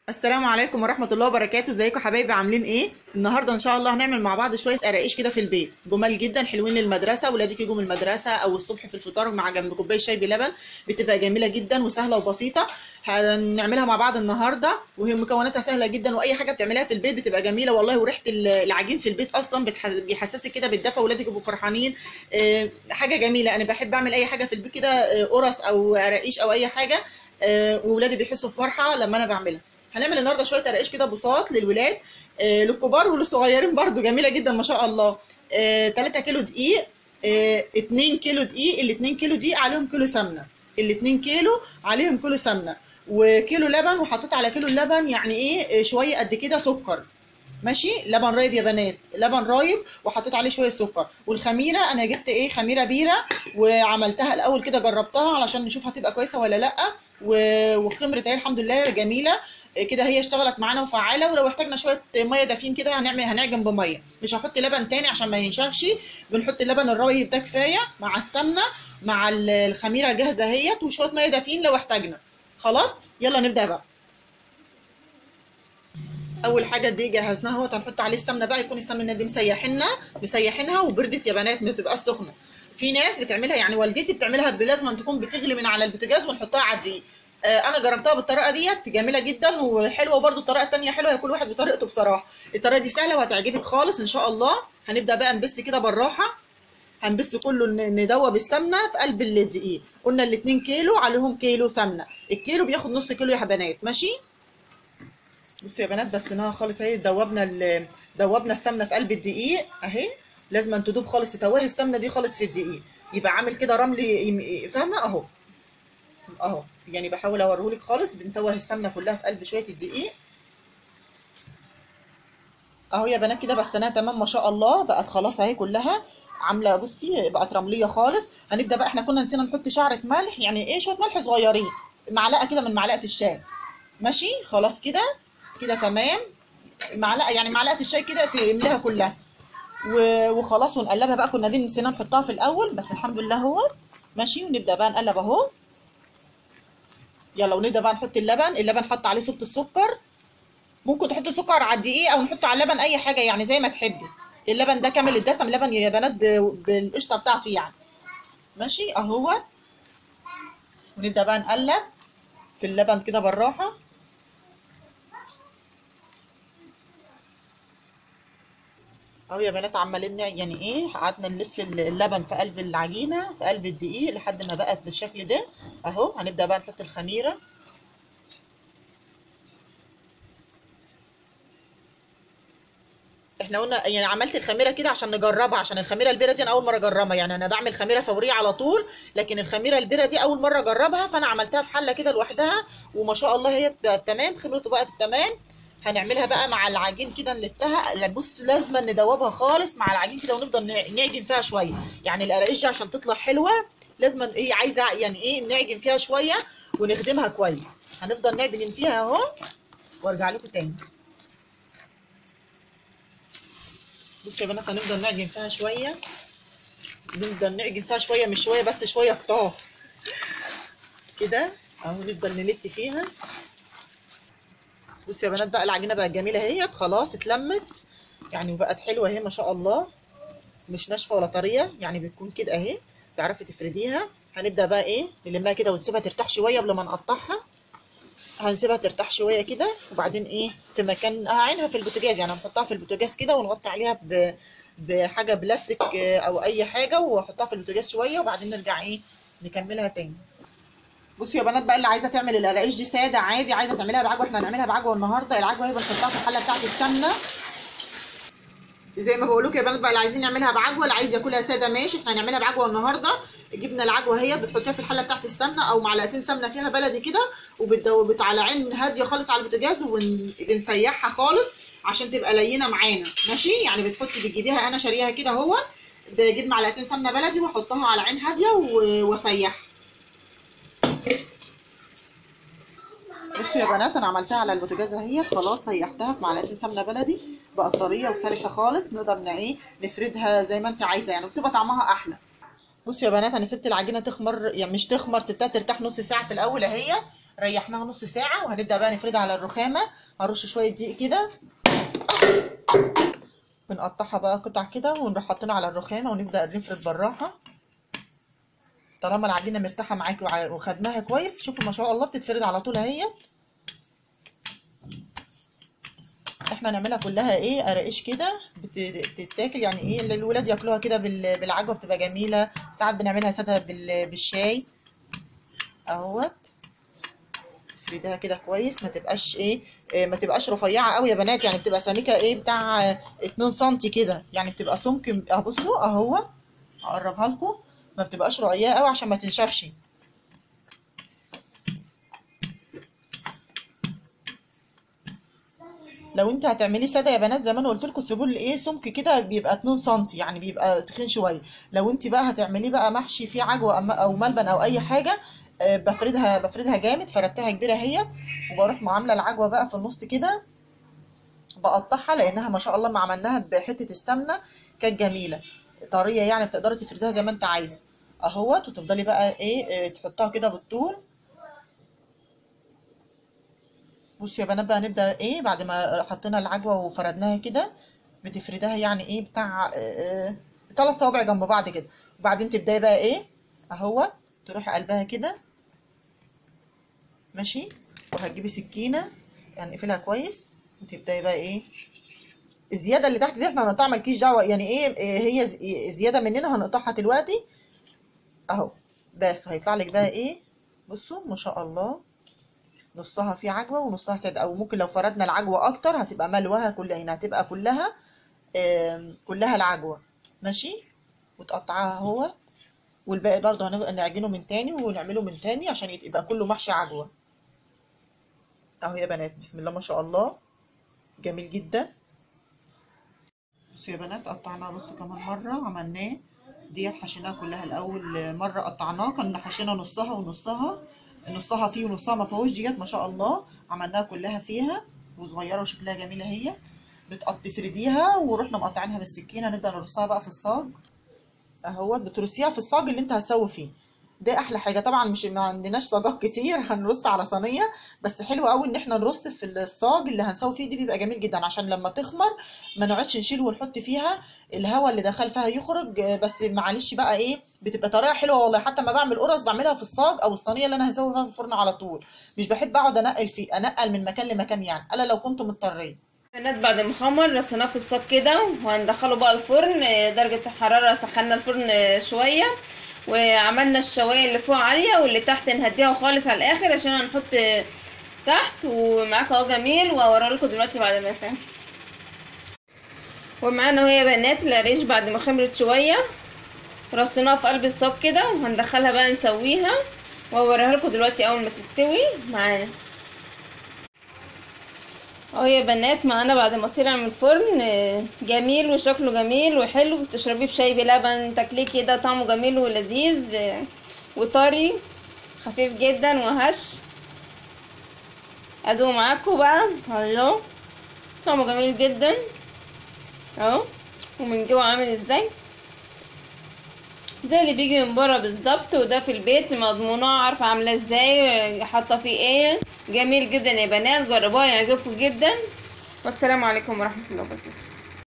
السلام عليكم ورحمة الله وبركاته. ازيكم حبايبي، عاملين ايه؟ النهارده ان شاء الله هنعمل مع بعض شوية قراقيش كده في البيت، جمال جدا حلوين للمدرسة، ولادك يجوا من المدرسة او الصبح في الفطار مع جنب كوباية شاي بلبن، بتبقى جميلة جدا وسهلة وبسيطة. هنعملها مع بعض النهارده، وهي مكوناتها سهلة جدا، واي حاجة بتعمليها في البيت بتبقى جميلة والله. وريحه العجين في البيت اصلا بيحسسك كده بالدفى، ولادك يبقوا فرحانين. حاجة جميلة. انا بحب اعمل اي حاجة في البيت كده، قرص او قراقيش او اي حاجة، وولادي بيحسوا بفرحة لما انا بعملها. هنعمل النهارده شوية قراقيش كده بساط للولاد، للكبار وللصغيرين برده، جميلة جدا ما شاء الله. 3 كيلو دقيق، 2 كيلو دقيق، ال 2 كيلو دقيق عليهم كيلو سمنه، ال 2 كيلو عليهم كيلو سمنه وكيلو لبن، وحطيت على كيلو اللبن يعني ايه شوية قد كده سكر، ماشي، لبن رايب يا بنات، لبن رايب، وحطيت عليه شوية سكر. والخميره انا جبت ايه خميره بيره، وعملتها الاول كده، جربتها علشان نشوف هتبقى كويسة ولا لا، وخمرت اهي الحمد لله جميلة كده، هي اشتغلت معانا وفعاله. ولو احتاجنا شوية مية دافين كده هنعجن بميه، مش هحط لبن تاني عشان ما ينشفش، بنحط اللبن الرايب ده كفاية مع السمنة مع الخميره الجاهزة اهيت، وشوية مية دافين لو احتاجنا. خلاص يلا نبدا بقى. اول حاجة دي جهزناها اهوت، هنحط عليه السمنة بقى، يكون السمنة دي مسيحينها وبردت يا بنات، ما تبقاش سخنة. في ناس بتعملها، يعني والدتي بتعملها بلازم تكون بتغلي من على البوتاجاز ونحطها على الدقيق. انا جربتها بالطريقة ديت، جميلة جدا وحلوه، برده الطريقة الثانية حلوة، كل واحد بطريقته بصراحة. الطريقة دي سهلة وهتعجبك خالص ان شاء الله. هنبدا بقى نبس كده بالراحة، هنبس كله، ندوب السمنة في قلب الدقيق. قلنا ال 2 كيلو عليهم كيلو سمنه، الكيلو بياخد نص كيلو يا بنات، ماشي. بصوا يا بنات بسيناها خالص اهي، دوبنا السمنة في قلب الدقيق اهي، لازم تدوب خالص، تتوه السمنة دي خالص في الدقيق، يبقى عامل كده رملي، فاهمه؟ اهو اهو، يعني بحاول اوريهولك خالص، بنتوه السمنة كلها في قلب شوية الدقيق اهو يا بنات كده. بستناها تمام ما شاء الله، بقت خلاص اهي كلها عامله، بصي بقت رمليه خالص. هنبدا بقى، احنا كنا نسينا نحط شعره ملح، يعني ايه شوية ملح صغيرين، معلقه كده من معلقه الشاي، ماشي خلاص كده كده تمام، معلقه يعني معلقه الشاي كده تملاها كلها وخلاص. ونقلبها بقى، كنا دي نسينا نحطها في الاول بس الحمد لله اهو ماشي. ونبدا بقى نقلب اهو، يلا. ونبدا بقى نحط اللبن، اللبن حط عليه صوبة السكر، ممكن تحط سكر على الدقيق او نحطه على اللبن، اي حاجة يعني زي ما تحبي. اللبن ده كامل الدسم، لبن يا بنات بالقشطه بتاعته يعني، ماشي اهو. ونبدا بقى نقلب في اللبن كده بالراحة. اهو يا بنات عمالين يعني ايه، قعدنا نلف اللبن في قلب العجينة في قلب الدقيق لحد ما بقت بالشكل ده اهو. هنبدا بقى نحط الخميره، احنا قلنا يعني عملت الخميره كده عشان نجربها، عشان الخميره البيره دي انا اول مرة اجربها، يعني انا بعمل خميره فورية على طول، لكن الخميره البيره دي اول مرة اجربها، فانا عملتها في حله كده لوحدها، وما شاء الله هي بقت تمام، خمرته بقت تمام. هنعملها بقى مع العجين كده، نلتها، بص لازم ندوبها خالص مع العجين كده، ونفضل نعجن فيها شوية، يعني القراقيش دي عشان تطلع حلوة لازم ايه، عايزه يعني ايه نعجن فيها شوية ونخدمها كويس. هنفضل نعجن فيها اهو، وارجع لكم تاني. بصوا يا بنات هنفضل نعجن فيها شوية، نفضل نعجن فيها شوية، مش شوية بس، شوية كتار كده اهو، نفضل نلت فيها. بصوا يا بنات بقى العجينة بقت جميلة اهيت، خلاص اتلمت يعني وبقت حلوة اهي ما شاء الله، مش ناشفة ولا طرية، يعني بتكون كده اهي، تعرفي تفرديها. هنبدا بقى ايه نلمها كده ونسيبها ترتاح شوية قبل ما نقطعها، هنسيبها ترتاح شوية كده، وبعدين ايه في مكان هعينها في البوتاجاز، يعني هنحطها في البوتاجاز كده ونغطي عليها بحاجة بلاستيك او اي حاجة، واحطها في البوتاجاز شوية، وبعدين نرجع ايه نكملها تاني. بصوا يا بنات بقى، اللي عايزه تعمل القراقيش دي ساده عادي، عايزه تعملها بعجوه، احنا هنعملها بعجوه النهارده. العجوه هي بنحطها في الحلة بتاعت السمنة زي ما بقول لكم يا بنات بقى، اللي عايزين نعملها بعجوه، اللي عايز ياكلها ساده ماشي، احنا هنعملها بعجوه النهارده. جبنا العجوه اهي، بتحطيها في الحلة بتاعت السمنة او معلقتين سمنه فيها بلدي كده، وبتدوب على عين هادية خالص على البوتاجاز، وبنسيحها خالص عشان تبقى لينه معانا، ماشي. يعني بتحطي بتجيبيها، انا شاريها كده اهو، بجيب معلقتين سمنه بلدي واحطها على عين هادية واسيحها. بصوا يا بنات انا عملتها على البوتاجاز اهي، خلاص سيحتها في معلقتين سمنه بلدي، بقت طرية وسلسه خالص، نقدر ايه نفردها زي ما انت عايزه يعني، وبتبقى طعمها احلى. بصوا يا بنات انا سبت العجينة تخمر، يعني مش تخمر، سبتها ترتاح نص ساعة في الاول اهي، ريحناها نص ساعة. وهنبدا بقى نفردها على الرخامه. هرش شوية دقيق كده، بنقطعها بقى قطع كده ونروح حاطينها على الرخامه ونبدا نفرد بالراحة. طالما العجينة مرتاحة معاكي وخدناها كويس، شوفوا ما شاء الله بتتفرد على طول اهي. احنا نعملها كلها ايه قراقيش كده بتتاكل، يعني ايه الولاد ياكلوها كده بالعجوه بتبقى جميلة. ساعات بنعملها ساده بالشاي اهوت. تفرديها كده كويس، ما تبقاش ايه، ما تبقاش رفيعة قوي يا بنات، يعني بتبقى سميكة ايه بتاع 2 سم كده، يعني بتبقى سمك. بصوا اهو هقربها لكم، ما بتبقاش رقيقه قوي عشان ما تنشفش. لو انت هتعمليه ساده يا بنات زي ما انا قلت لكم سيبوه ايه سمك كده بيبقى 2 سم، يعني بيبقى تخين شوية. لو انت بقى هتعمليه بقى محشي فيه عجوه او ملبن او اي حاجة، بفردها جامد، فردتها كبيرة اهي، وبروح عامله العجوه بقى في النص كده بقطعها، لانها ما شاء الله ما عملناها بحته السمنة كانت جميلة طرية، يعني بتقدري تفردها زي ما انت عايزه اهوت. وتفضلي بقى ايه تحطها كده بالطول. بصوا يا بنات بقى هنبدا ايه بعد ما حطينا العجوه وفردناها كده، بتفردها يعني ايه بتاع 3 صوابع جنب بعض كده، وبعدين تبداي بقى ايه اهو تروحي قلبها كده ماشي. وهتجيبي سكينة هنقفلها كويس، وتبداي بقى ايه الزيادة اللي تحت دي احنا هنقطعها، مالكيش دعوه، يعني ايه هي زيادة مننا هنقطعها دلوقتي اهو. بس هيطلع لك بقى ايه، بصوا ما شاء الله نصها فيه عجوه ونصها ساده، او ممكن لو فردنا العجوه اكتر هتبقى ملوها كلها، يعني هتبقى كلها كلها العجوه ماشي. وتقطعها اهو، والباقي برضه هنبقى نعجنه من تاني ونعمله من تاني عشان يبقى كله محشي عجوه اهو يا بنات. بسم الله ما شاء الله جميل جدا. بصوا يا بنات قطعناها، بصوا كمان مرة عملناه ديت، حشيناها كلها الاول مرة قطعناها، كنا حشينا نصها ونصها، نصها فيه ونصها ما فيهوش. ديت ما شاء الله عملناها كلها فيها وصغيره وشكلها جميلة اهي. بتفرديها ورحنا مقطعينها بالسكينة، نبدا نرصها بقى في الصاج اهوت. بترصيها في الصاج اللي انت هتسوي فيه، ده احلى حاجة. طبعا مش ما عندناش صاجات كتير هنرص على صينية، بس حلو قوي ان احنا نرص في الصاج اللي هنسوي فيه، دي بيبقى جميل جدا عشان لما تخمر ما نقعدش نشيل ونحط فيها، الهواء اللي دخل فيها يخرج. بس معلش بقى ايه، بتبقى طريقه حلوة والله. حتى ما بعمل قرص بعملها في الصاج او الصينية اللي انا هسوي فيها في الفرن على طول، مش بحب اقعد انقل فيه، انقل من مكان لمكان يعني، الا لو كنت مضطريه. بنات بعد ما خمر رصيناه في الصاج كده وهندخله بقى الفرن. درجه الحرارة سخنا الفرن شوية، وعملنا الشوايه اللي فوق عالية واللي تحت نهديها خالص على الاخر عشان هنحط تحت. ومعاكم اهو جميل، وهوريه لكم دلوقتي بعد ما يتعمل. ومعانا اهو يا بنات القريش بعد ما خمرت شوية رصيناها في قلب الصاج كده، وهندخلها بقى نسويها وهوريها لكم دلوقتي اول ما تستوي معانا. اهو يا بنات معانا بعد ما طلع من الفرن جميل وشكله جميل وحلو، تشربيه بشاي بلبن، تاكليه كده طعمه جميل ولذيذ وطري خفيف جدا وهش. ادوق معاكم بقى الله، طعمه جميل جدا اهو، ومن جوه عامل ازاي زي اللي بيجي من بره بالظبط. وده في البيت مضمونه، عارفه عامله ازاي، حاطه فيه ايه. جميل جدا يا بنات، جربوها يعجبكم جدا. والسلام عليكم ورحمة الله وبركاته.